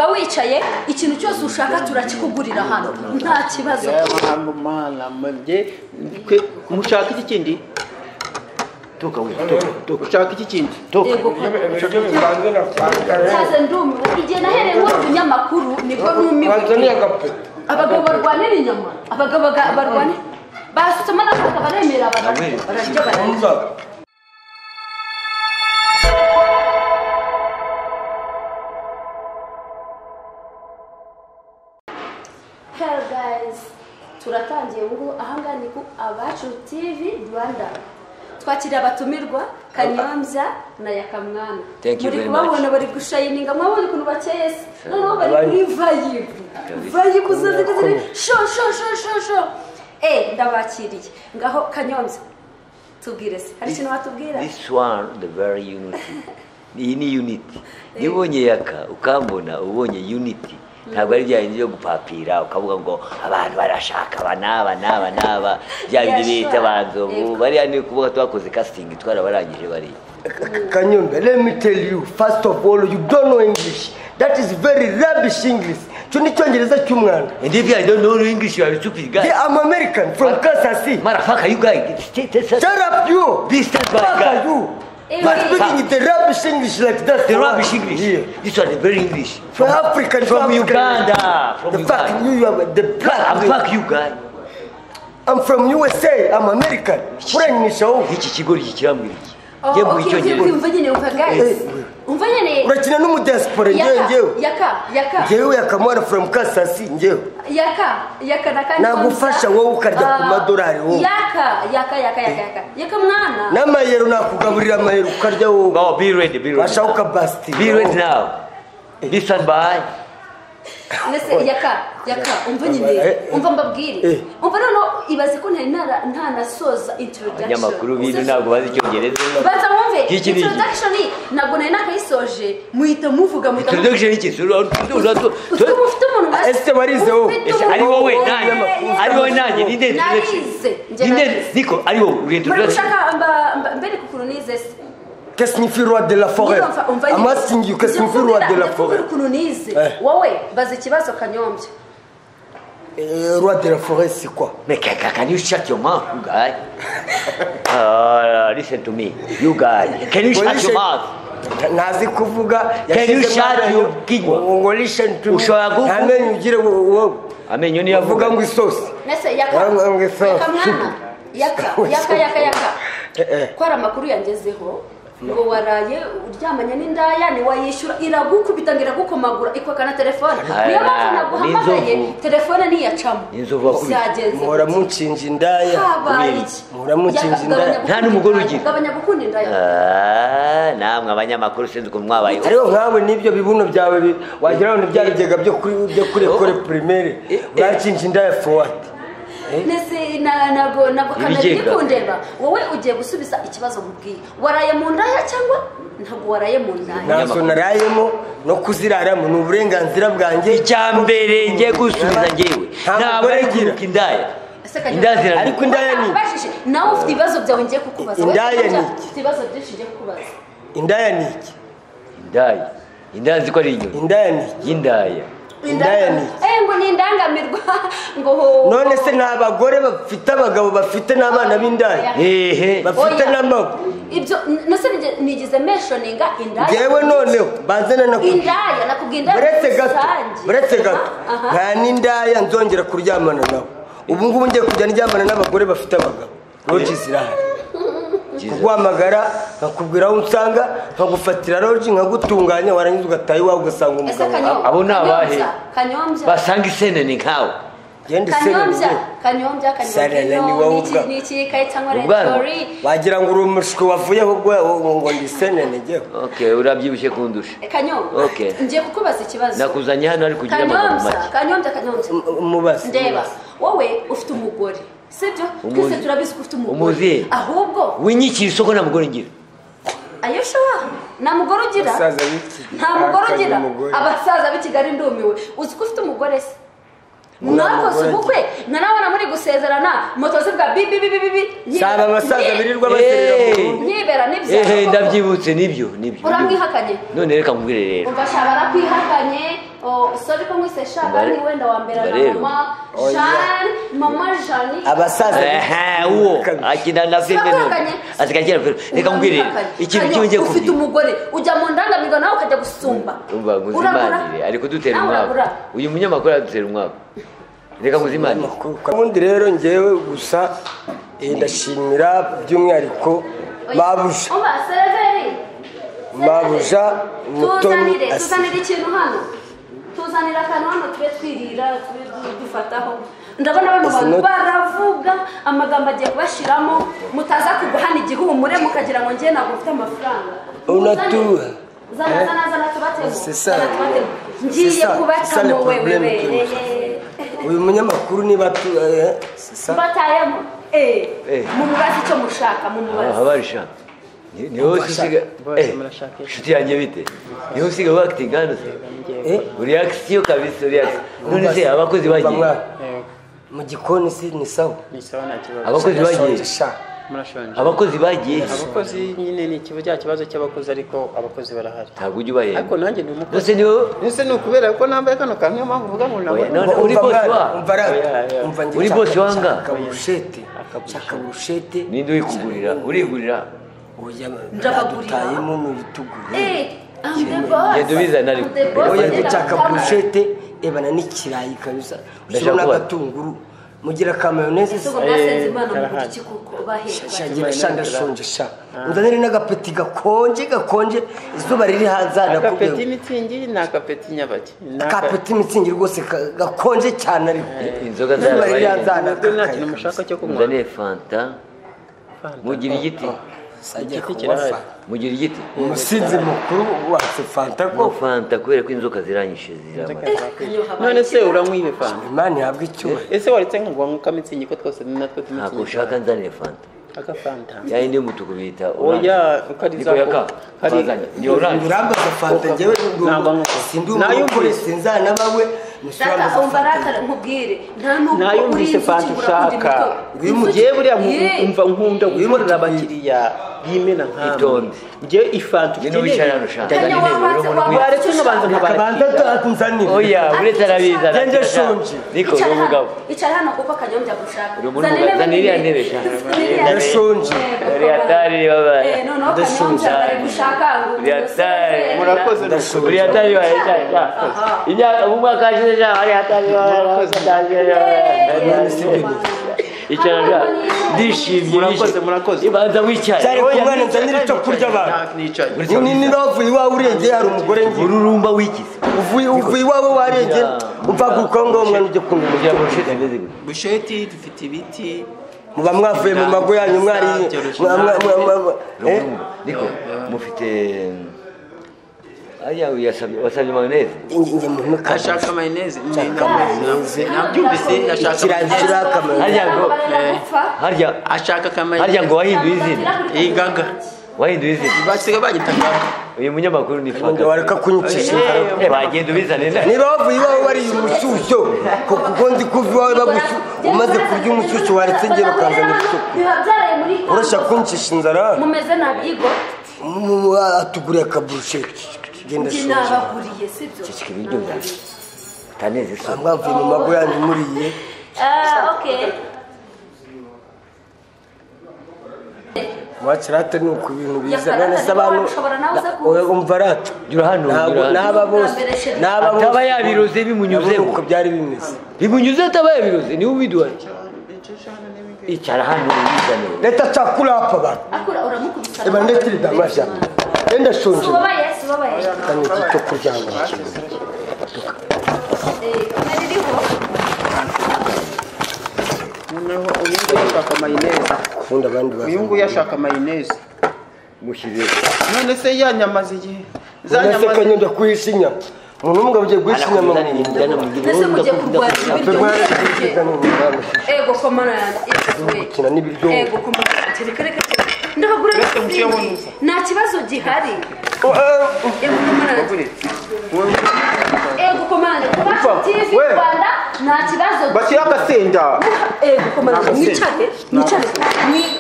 Wicaye ikintu cyose ushaka turakikugurira hano nta kibazo. Mushaka iki kindi? Toka we, toka. Ushaka iki kindi? Toka. Cyaze ndumiwe igihe nahereye nkora ubunyamakuru nibwo numiwe. Abagabo barwanira inyama, abagabo barwanira basutsemo n'akaka baremera bararya bararya. Hello guys, turatangiye ubu ahangaha ni ku Abacu TV Rwanda. Twakiriye abatumirwa Kanyombya na Yakamwana. Muri kubabona bari gushayininga, mwabonye ukuntu bakeye se. Noneho bari kuri vibe. Vibe ziri sho sho sho sho sho. Ndabakiriye. Ngaho Kanyombya, tubwire se. Hari ikintu watubwira? This one the very unity. Iyi ni unity. Nibonye Yaka ukambona ubonye unity. Ntabwo ari bya bindi byo gupapira ukavuga ngo abantu barashaka aba n'aba n'aba n'aba bya bindi bita banzovu bariya ni kuvuga twakoze casting twarabarangije bariya. Kanyombya, let me tell you, first of all, you don't know English. That is very rubbish English. Cyo ni Icyongereza cy'umwanda. And if I don't know English, you are a stupid guy. Yeah, I'm American from Kansas City. Motherfucker, you guy. Shut up, you. This guy. You. But speaking the rubbish English like that. The rubbish English. Yeah. This one is very English. From African. From Uganda. From the Uganda. Fuck you, you are the black. I'm fuck you guy. I'm from USA. I'm American. Iki kigori kirambwira iki? Ngiye mu Icyongereza. Umva nyine, umva guys. Umva nyine. Urakina n'umu diaspora ngewe. Yaka, Yaka. Ngewe Yakamwana from Kansas ngewe. Yaka, Yaka na Kanyombya. Nagufasha wowe ukarya ku madorari wowe. Yaka, Yaka, Yaka, Yaka, Yaka. Yaka mwana. N'amayero nakugaburira amayero ukarya wowe. Oh, be ready, be ready. Washa ukabasti. Be ready now. Listen by. Nese Yaka, Yaka, umva nyine. Umva mbabwire. Umva noneho ibaze ko ntari ntanasoza introduction. Abanyamakuru bintu ntabwo bazi Icyongereza. Banza mwumve introduction ntabwo nari nakayisoje muhita muvuga muhita. Introduction iki? Ufite umuntu ese warize wowe? Ese ari wowe nanjye? Ari wowe nanjye ninde introduction? Ninde niko ari wowe uri introduction. Murashaka mbere kukuntu nize se. Qu'est-ce qu'il fait roi de la forêt? I'm asking you, qu'est-ce qu'il fait roi de la forêt? Wowe baza ikibazo Kanyombya. Roi de la forêt, c'est quoi? Mais can you shut your mouth, you guy? Listen to me, you guy. Can you shut your mouth? Nazi kuvuga. Can you shut your kinywa? Ngo listen to me. Amenyo ugire wowe. Amenyo niyo avuga ngo isosi. Nese Yaka. Yaka mwana. Yaka, Yaka, Yaka, Yaka. Ko ari amakuru yangezeho. Ngo waraye uryamanye n'indaya ni wayishyura iragukubita ngo iragukomagura ikwaka na telefone. Niyo mpamvu naguhamagaye telefone ntiyacamo. Muhora munshinja indaya. Muhora munshinja indaya. Nta n'umugore ugira. Gabanya gukunda indaya. Namwe abanyamakuru sinzi ukuntu mwabaye. Ariko nkawe n'ibyo bibuno byawe wagira ngo ni bya bigega byo kuri école primaire. Uranshinja indaya for what? Nese ntabwo kamera iri kundeba. Wowe ugiye gusubiza ikibazo mubwiye. Waraye mu ndaya cyangwa ntabwo waraye mu ndaya? Ntazo narayemo no kuziraramo ni uburenganzira bwanjye. Icya mbere ngiye gusubiza ngewe ntabwo ari kuruka indaya. Indaya ariko indaya ni nawe ufite ibibazo byawe ngiye kukubaza. Indaya ni iki? Ufite ibibazo byinshi ngiye kukubaza. Indaya ni iki? Indaya. Indaya ziko ari inyoni. Indaya ni iki? Indaya. Indaya ni iki? Ngo ni indangamirwa ngo none se nta bagore bafite abagabo bafite n'abana b'indaya bafite n'amago ibyo nose nigeze mentioninga indaya ngewe noneho banzana nakubwiye indaya nakubwiye indaya buretse gato nta n'indaya nzongera kuryamana nawe ubu ngubu ngiye kujya ndyamana n'abagore bafite abagabo roji zirahari kuguhamagara nkakubwira aho unsanga nkagufatira roji nkagutunganya warangiza ugataha iwawe ugasanga umugabo. Abo ni abahe? Basanga isenene nkawe. Kanyombya, Kanyombya, Kanyombya. Niki kayitangwa story. Wagira ngo uri umushwi wavuyeho ubwo ngo ndi isenene ngewe. Okay, urabyibushye kundusha. Kanyombya. Okay. Ngiye kukubaza ikibazo. Nakuzanye hano ari kugira amagambo make. Kanyombya, Kanyombya. Mubaze. Ndeba. Wowe ufite umugore. Sibyo? Twese turabizi ko ufite umugore. Ahubwo winyikira isoko nta mugore ngira. Ayo shuwa nta mugore ugira. Nta mugore ugira. Abasaza b'i Kigali ndumiwe. Uzi ko ufite umugore se? Mwakoze ubukwe nkanabona muri gusezerana moto zivuga bi bi bi bi bi. Saba abasaza birirwa bazerera mu rugo. Nyibera nibyo. Ndabyibutse nibyo nibyo. Uramwihakanye. None reka nkubwire rero. Umva sha barakwihakanye. Sorry ko mwise Shabani wenda wa mbere na mama Jean, mama Jani. Abasaza uwo akina na filme none. Asikakira filme. Reka ngwire ikintu kimwe ngiye kuvuga. Ufite umugore ujya mu ndangamirwa nawe ukajya gusumba. Umva nguzimanire ari kudutera umwaka. Uyu munyamakuru adutera umwaka. Reka nguzimanire. Ubundi rero ngewe gusa ndashimira by'umwihariko mabuja. Umva serveri. Mabuja Mutoni tuzanire ikintu hano. Tuzanira akantu hano tube twirira tube dufataho. Ndabona abantu bantu baravuga amagambo agiye kubashiramo mutaza kuguhana igihumure mukagira ngo ngiye ntabwo mfite amafaranga. Unatua. Zana tubatemo. Ngiye kubatamo wewe. Uyu munyamakuru niba batayemo mumubaze icyo mushaka mumubaze. Habarisha. Niho usiga shuti yanjye bite? Niho usiga acting hano se? Uri action kabisa uri action. None se abakozi bagiye? Mu gikoni si ni sawa? Ni sawa nta kibazo. Abakozi bagiye. Murashonje. Abakozi bagiye. Abakozi nyine ni ikibazo cya kibazo cy'abakozi ariko abakozi barahari. Ntabwo ujya ubahemba. Ariko nanjye ndi umukozi. Nose niwo nese ni ukubera ko nambaye kano kantu niyo mpamvu uvuga ngo nabwo. Uri boss wa? Umva uri boss wanga? Akaburushete. Akaburushete. Ninde urikugurira? Urigurira? Oya ndabagurira. N'uyitugure. Genda ubizana ariko. Oya ndashaka burushete ebana n'ikirayi kabisa. Ushobora n'agatunguru. Mugira ka mayonnaise se mwasenze Imana mu giki kuko baheka. Shagira shandashonje sha. Unzanire n'agapeti gakonje gakonje izuba riri hanze nakubwiye. Agapeti mitsingi na agapeti nyabaki. Agapeti mitsingi rwose gakonje cyane ariko. Inzoga zarabaye. Nta kintu mushaka cyo kunywa. Unzanire Fanta. Mugira igiti. Igiti kirahari. Mugira igiti. Umusinzi mukuru watse Fanta ko. Fanta kubera ko inzoka ziranyishe ziramaze. None se uranywa ibe Fanta? Imana ihabwe icyubahiro. Ese waretse nkaguha nka mitsingi ko twose natwe tumitsingi. Ntabwo ushaka nzanire Fanta. Aka Fanta. Ya indi mutuku bita. Oya ukariza ko. Ni orange. Urambaza Fanta njyewe sindi umukore sinzana bawe. Data umva rata nkubwire nta nubwo nayumvise Fanta ushaka. Ngiye buriya umva nkunda gukorera abakiriya bimena nkamwe. Itonde. Ngiye ifanta ukeneye. Wicara hano ushaka. Waretse nkabanza nkabanza nzanire. Oya uretse arabizana. Nje shonje. Niko uri umugabo. Icara hano kuko Kanyombya gushaka. Zana iriya ntebe sha. Ndashonje. Uri hatari babaye. Noneho Kanyombya bari gushaka ngo uri hatari. Murakoze. Uri hatari babaye. Imyaka umwaka hashize sha ari hatari babaye. Icara ndishimye. Murakoze murakoze. Ibanza wicaye. Cyari kumwana nzanira icyo kurya abantu. Nicaye. Ni niba iwawe urengeye hari umugore ngiye. Ururumba wikize. Uvuye iwawe warengeye umva guko ngo mwana ujye kunywa. Busheti dufite ibiti. Muba mwavuye mu mago yanyu mwari niko mufite aya wasabye mayonnaise. Inge muntu ashaka mayonnaise. Nabyumvise ashaka harya ngo harya ashaka kamayonnaise. Harya ngo wahinduye izina. Igaga. Wahinduye izina. Basiga bagitanga. Uyu munyamakuru ni faka. Wareka kunyicisha inzara. Bagenda ubizane. Niba wavuye iwawe wariye umushyushyo kuko nzi kuva iwawe bagushu umaze kurya umushyushyo waretse ngiye bakanzanira icyo kurya. Urashaka kunyicisha inzara? Mumeze nabi igo. Atuguriye akaburusheti. Genda shonje. Nabaguriye sibyo. Ceceka ibiryo byanjye. Utaneze isoni. Mwavuye mu mago yanyu muriye. Okay. Wakirate ni uku bintu biza none se abantu umva rata n'aba bose n'aba bose ataba yabiroze bimunyuzeho uko byari bimeze bimunyuze ataba yabiroze niwe ubiduha icara hano ubizane leta chakula hapa bana akura uramukubisa eba ndetiri damasha enda shonje subabaye subabaye kani cyo kuryanga kamera iriho noneho uyu nguyu ashaka mayonnaise kunda abandi uyu nguyu ashaka mayonnaise mushyire none se ya nyama zigiye za nyama se Kanyombya kuhisha inyama umuntu w'umugabo ugiye guhisha inyama mbese mugiye kurwanya ibiryo ego komana yanjye gukina n'ibiryo ego komana reka reka ndabagura nta kibazo gihari ego komana ego komana Kubacu TV Rwanda Nta kibazo. Bashyira agasenda. Komana mwicare, mwicare.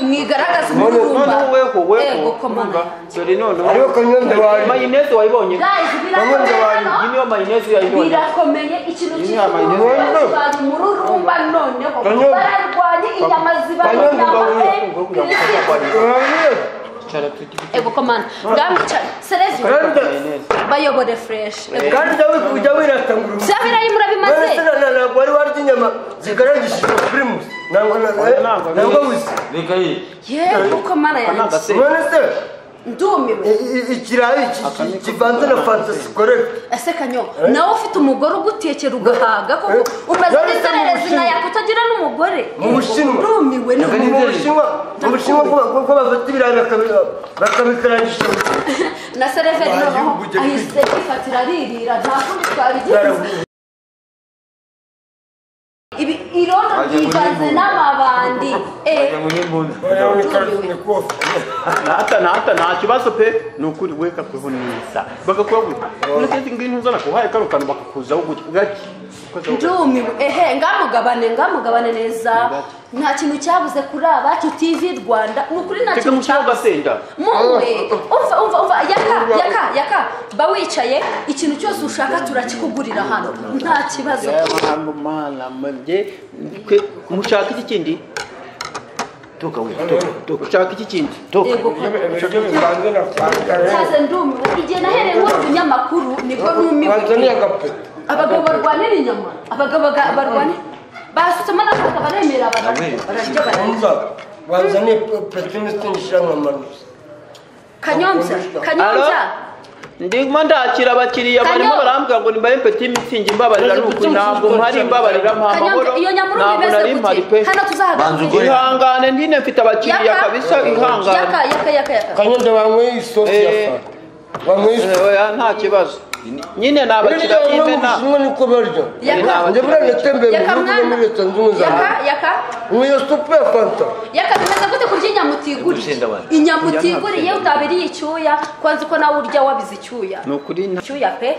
Mwigaragaze umururumba. Noneho weho weho. Komana. Dore noneho. Ariko Kanyombya wawe. Mayonnaise wayibonye. Guys, birakomeye. Iyi niyo mayonnaise yayibonye. Birakomeye ikintu cyitwa umururumba noneho. Bararwanye inyama ziba inyama. Ego komana. Ngamwicara. Serevio. Bayobore fresh. Kandi ujya wiratangura. Byabirayi murabimaze. Ntabwo wari warya inyama zigaragishije primus. Nangwa wisi. Reka ye. Yego komana yanjye. None se ndumiwe. Ikirayi kivanze na fanta sikoreka. Ese Kanyo, nawe ufite umugore ugutekera ugahaga koko umaze n'inzererezi nka yakutagira n'umugore. Mu Bushinwa. Ndumiwe no mu Bushinwa. Mu Bushinwa ko bafata ibirayi bakabikarangisha. Na sereveri noneho ahise yifatira aririra nta kundi twabigize. Ibi irondo ryivanze n'amabandi. Nata nta kibazo pe ni ukuri weka kuho neza bakakubabuza uretse ngwino uzana kuhaye kano kantu bakakuzaho gake. Ndumiwe ehe ngamugabane neza nta kintu cyabuze kuri Abacu TV Rwanda ni ukuri nta kintu cyabuze muwe umva yaka ba wicaye ikintu cyose ushaka turakikugurira hano nta kibazo. Mushaka iki kindi? Toka wewe, toka. Ushaka iki kindi? Toka. Cyaze ndumiwe igihe nahereye nkora ubunyamakuru nibwo numiwe. Abagabo barwanira inyama, abagabo barwanira basutsemo n'abagabo baremera bararya bararya. Wanzaniye petit nshanga manuza. Kanyombya. Ndimo ndakira abakiriya barimo barambwira ngo nimbaye petit mitsingi mbabarira nuko ntabwo mpari mbabarira mpa amahoro. Iyo nyamurumbi imeze gute? Hano tuzahagarika. Ihangane ndine mfite abakiriya kabisa ihangane. Yaka. Kanyombya wanyweye isosi ya fanta. Wanyweye isosi. Oya nta kibazo. Nyine nabakira imena. Niko barya. Njye buriya natembeye mu bihugu no muri Leta Zunze Ubumwe za Amerika. Yaka. Iyo supu ya fanta. Yaka bimeze gute kurya inyama utiguriye? Inyama utiguriye utabiriye icyuya kwanza uko nawe urya wabize icyuya. Ni ukuri icyuya pe.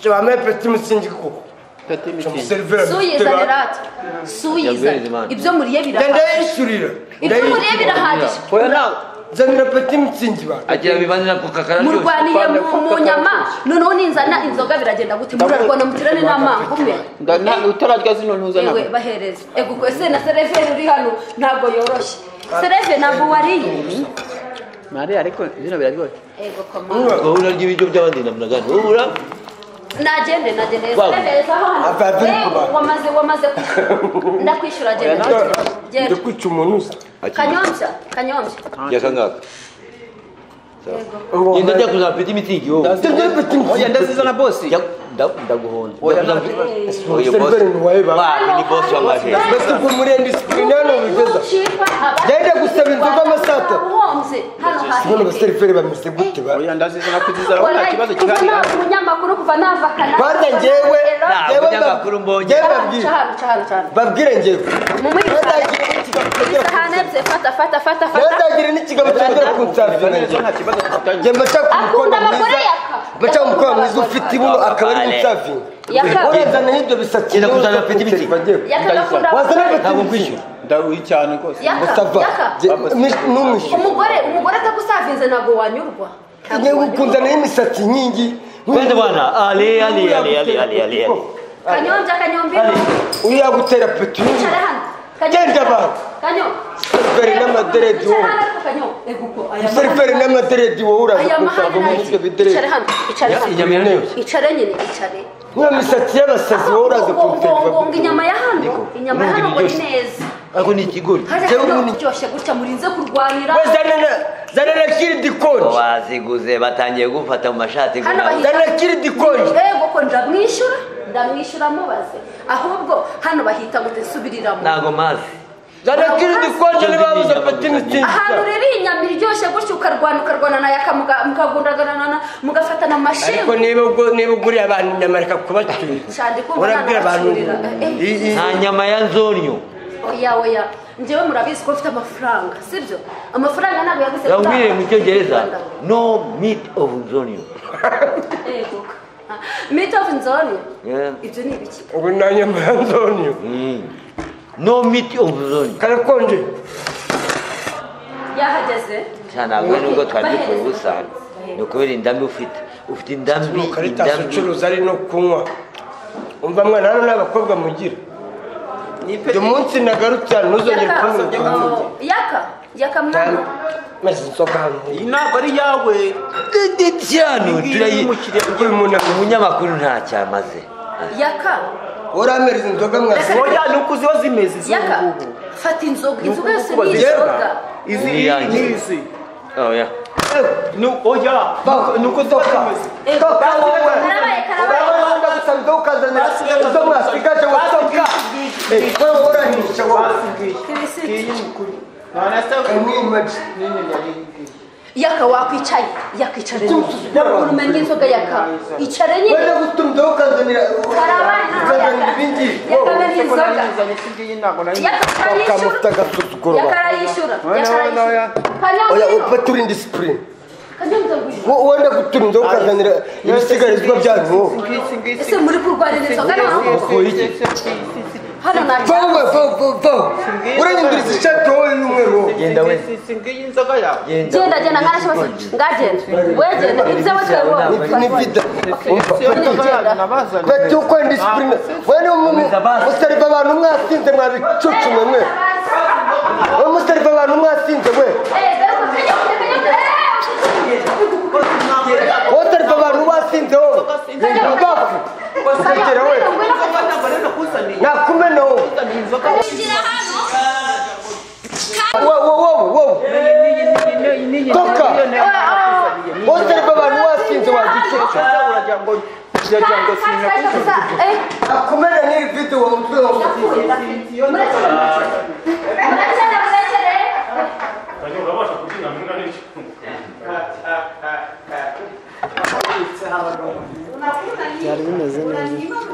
Bambaye petit mitsingi koko. Petit mitsingi. Suyizanira ati. Suyizanira. Ibyo muriye birahagije. Ndayishyurira. Ibyo muriye birahagije. Oya nawe. Zanira petit mitsingi ba. Agira bibanira ku kakara ryose. Murwaniye mu nyama noneho ninzana inzoga biragenda gute murarwana mutirane n'amangume. Ndana utararya zino ntuza nawe. Ewe bahereze. Ego ese na sereveri uri hano ntabwo yoroshye. Sereve ntabwo wariye. Mari ariko zino biraryoshye. Ego koma. Wowe urarya ibiryo by'abandi namnagana. Wowe ura Nagende sereveri aho hano. Wamaze ndakwishyura genda. Genda kwica umuntu uza. Kanyombya. Yaka ngaka. Yenda njya kuzana petit mitsingi wowe. Oya ndazizana boss. Ndaguhonda. Oya seriveri ntiwayibaba. Ni boss wamaje. Mbese ubwo muri indisipurine hano bigeza. Genda gusaba inzoga amasata. Sibona abaseriveri bameze gute ba? Oya ndazizana kuzizana nta kibazo kihari. Kuva umunyamakuru kuva nava kana. Kwanza njyewe umunyamakuru mbonye. Babwire njyewe. Fata. Ntagira n'ikigabo cyongera kunsavira njye. Njye mba nshaka umukobwa mwiza. Mba nshaka umukobwa mwiza ufite ibuno akaba ari gutsavinga. Urazana n'ibyo bisatsi. Genda kuzana petit mitsingi. Wazana petit ntabwo nkwishyura. Ndawi cyane rwose. Mustafa. Numwishyura. Umugore atagusavinze ntabwo wanyurwa. Njye ukundana n'imisatsi nyingi. Kwende bwana. Ale. Kanyombya. Uyu yagutera petit. Genda ba. Kanyo. Seriveri n'amaderedi wowe. Seriveri n'amaderedi wowe uraza kunsanga muri ibyo bideredi. Icare hano. Icare nyine icare. Niyo misatsi y'abasazi wowe uraza kunsanga. Ngo inyama ya hano, inyama ya hano ngo ni neza. Ariko ni ikigori. Kiryoshye gutya murinze kurwanira. Zana na kiri dikonje. Baziguze batangiye gufata mu mashati. Zana kiri dikonje. Yego ko ndamwishyura. Ndamwishyura mubaze. Ahubwo hano bahita gute subiriramo. Ntago mazi. Zana kiri dikonje nibabuze petit mitsingi. Ahantu rero inyama iryoshye gutya ukarwana na yaka mukagundagana mugafatana amashinga. Ariko niba uguriye abantu inyama reka kubacyurira. Urabwira abantu nta nyama ya nzonyo. Oya njyewe murabizi ko mfite amafaranga sibyo? Amafaranga ntabwo yaguze. Yabwire mu Cyongereza no meat of nzonyo. Yego. Meat of nzonyo. Ibyo ni ibiki? Ubu nta nyama ya nzonyo. No meat of nzonyo. Karakonje. Yahageze. Ntabwo nubwo twari dukora ubusa ni ukubera indambi ufite. Ufite indambi. Caritas ucuruza ari no kunywa. Umva mwana hano n'abakobwa mugira. Uyu munsi nagarutse hano ntuzongere kunywa. Yaka. Yaka mwana. Maze inzoga hano. Iyi ntabwo ari yawe. Cyane umunyamakuru ntacyamaze. Yaka. Uramereza inzoga mwasi. Oya ni uko ziba zimeze izo ngubu. Fata inzoga, inzoga yose ni inzoga. Izi n'izi. Oya. Ni oya. Ni uko ziba zimeze. Toka wowe. Karabaye. Ndagusaba ukazanira izo mwasigaje ngo toka. Wewe urahisha wowe. Yaka wakwicaye, yakwicara nyine. Umenye inzoga yaka. Icare nyine. Wenda gutumza ukazanira. Karabaye. Yaka inzoga. Yaka arayishyura. Yaka arayishyura. Oya upfa turi indiscipline. Wenda gutumza ukazanira ibisigarizwa byanyu. Ese muri kurwanira inzoga naho? Hano nta. Vawe. Uranyinduriza ishati wowe y'umweru wowe. Genda we. Ngiyi inzoga yawe. Genda genda nkarashe ngagenda. Wegenda ibyo we twebwe. Ni vida. Umva. Bati uko indiscipline. Wewe musariva abantu mwasinze mwabicucu mwe. Wewe musariva abantu mwasinze we. Musariva abantu mwasinze wowe. Bafu. Usatira we. Nakumena wowe. Wowe. Toka. Musariva abantu mwasinze wagicucu. Nakumena n'iri video wa mutwe wawe. Byari bimeze neza.